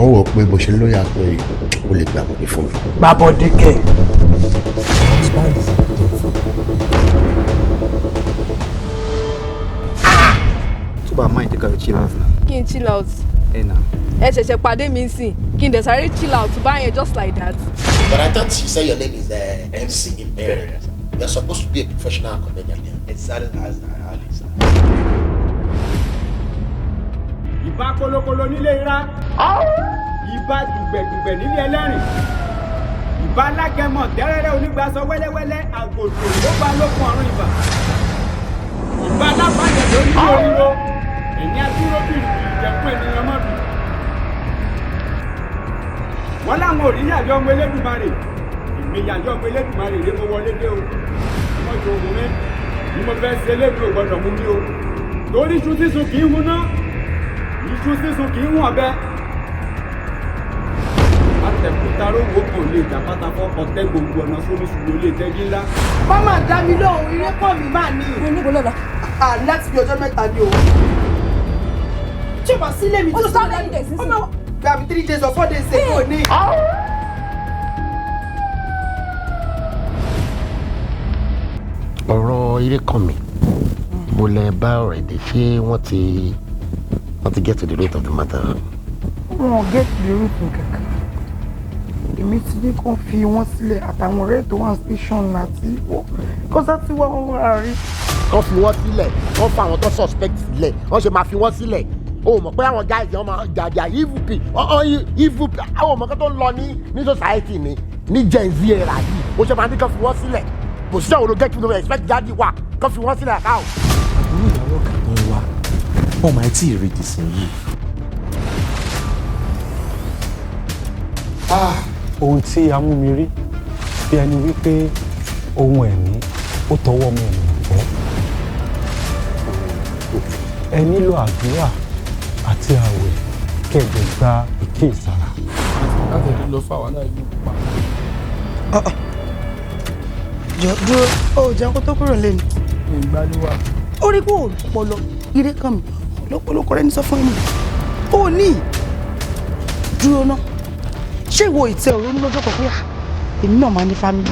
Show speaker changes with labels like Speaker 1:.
Speaker 1: Wọ́n wò pé bó ṣe lóyà pé ó lè gbàbọ̀dé fún mi.
Speaker 2: Gbàbọ̀dé kẹ̀.
Speaker 3: Husband is a devil.
Speaker 4: Tó bá mind, take a chill out now.
Speaker 5: Kí n chill out?
Speaker 4: Ẹ na.
Speaker 5: Ẹ ṣẹ̀ṣẹ̀ pàdé mi sìn, kí n dẹ̀ sáré chill out báyẹn just like that?
Speaker 1: But I thought you said your name is MC Imperial. You're supposed to be a professional comedian.
Speaker 6: Exactly as I sir.
Speaker 7: Ìbà kolokolo nílé ira, ìbà dùgbẹ̀dùgbẹ̀ nílé ẹlẹ́rìn, ìbà alágẹmọ tẹ́rẹ́rẹ́ onígbàsọ wẹ́lẹ́wẹ́lẹ́ àgòdò ló bá lókun ọ̀run, ìbà ìbà alábàjẹ́ onílé oríro, ẹ̀yìn adúró bìrìbìrì jẹ̀kún ènìyàn mọ́bì. Wọ́n láwọn ò rí yàyọ́ ọmọ Elédùmarè, èmi yàyọ́ ọmọ Elédùmarè rè, mo wọlé dé o. Wọ́n jọ òun mi bí mo fẹ́ ṣe lébi ò gbọ́dọ̀ mú mi o, torí iṣu sísun kì í huná, iṣu sísun kì í hún ọ̀bẹ. Atẹ̀kútaró wo kò lè jàpátá fọ́ ọ̀tẹ́ gbòǹgbò ọ̀nà sómi ṣùgbọ́n lè tẹ́gí ńlá.
Speaker 2: Mama dá mi lóhùn, eré pọ̀ mi máa ní.
Speaker 5: Níbo ló lọ?
Speaker 2: À láti bí ọjọ́ 3 ni o. Tí o bá sílé mi
Speaker 5: Ó
Speaker 2: tí o
Speaker 5: ti tó
Speaker 2: sílé
Speaker 5: many days
Speaker 2: mi, ó
Speaker 5: nísìnyí?
Speaker 2: máa gbà mí 3 days or 4 days ago ní.
Speaker 1: Ọ̀rọ̀ eré kan mi mo lẹ bá ọ̀rẹ́ dé, ṣé wọ́n ti get to the root of the matter?
Speaker 8: Wọn ò get the root kankan. Èmi ti ní kó fi wọ́n sílẹ̀ àtàwọn ọ̀rẹ́ tó wà station àti wọ́n kọ́sá tí wọ́n wà rí.
Speaker 1: Kán fi wọ́n sílẹ̀, kán fa àwọn tó suspect sílẹ̀, wọ́n ṣe máa fi wọ́n sílẹ̀. O mọ̀ pé àwọn guys yẹn máa jàjà evil pe evil, àwọn ọmọ kan tó ń lọ ní society ní Gen Z era yìí, o ṣe máa ní kán fi wọ́n sílẹ̀? Position wo ló get to expect jáde wà kán fi wọ́n sílẹ̀ káò?
Speaker 3: Àbúrò ìyàwó ọ̀gá tó ń wá, wọn máa tí ì rí dìsín yìí.
Speaker 9: Ohun tí a mú mi rí bí ẹni wípé ohun ẹ̀mí ó tọwọ́ ọmọ ènìyàn bọ́. Ẹ nílò àdúrà àti ààwẹ̀ kẹ̀dẹ̀ gba ìkíyèsára.
Speaker 10: Láti ẹ̀dùn lọ fún àwọn náà ìlú pa.
Speaker 8: Jọ dúró, ó jẹun kó tó kúrò lẹ́nu.
Speaker 10: Ìgbàlúwà.
Speaker 8: Ó rí pé òpọlọ ire kan mi lọ́pọ̀lọpọ̀ rẹ ní sọ fún ẹni ó ní dúró ná. Ṣé ìwọ ìtẹ òrónú lọ́jọ́ kan pé à èmi náà máa ní family?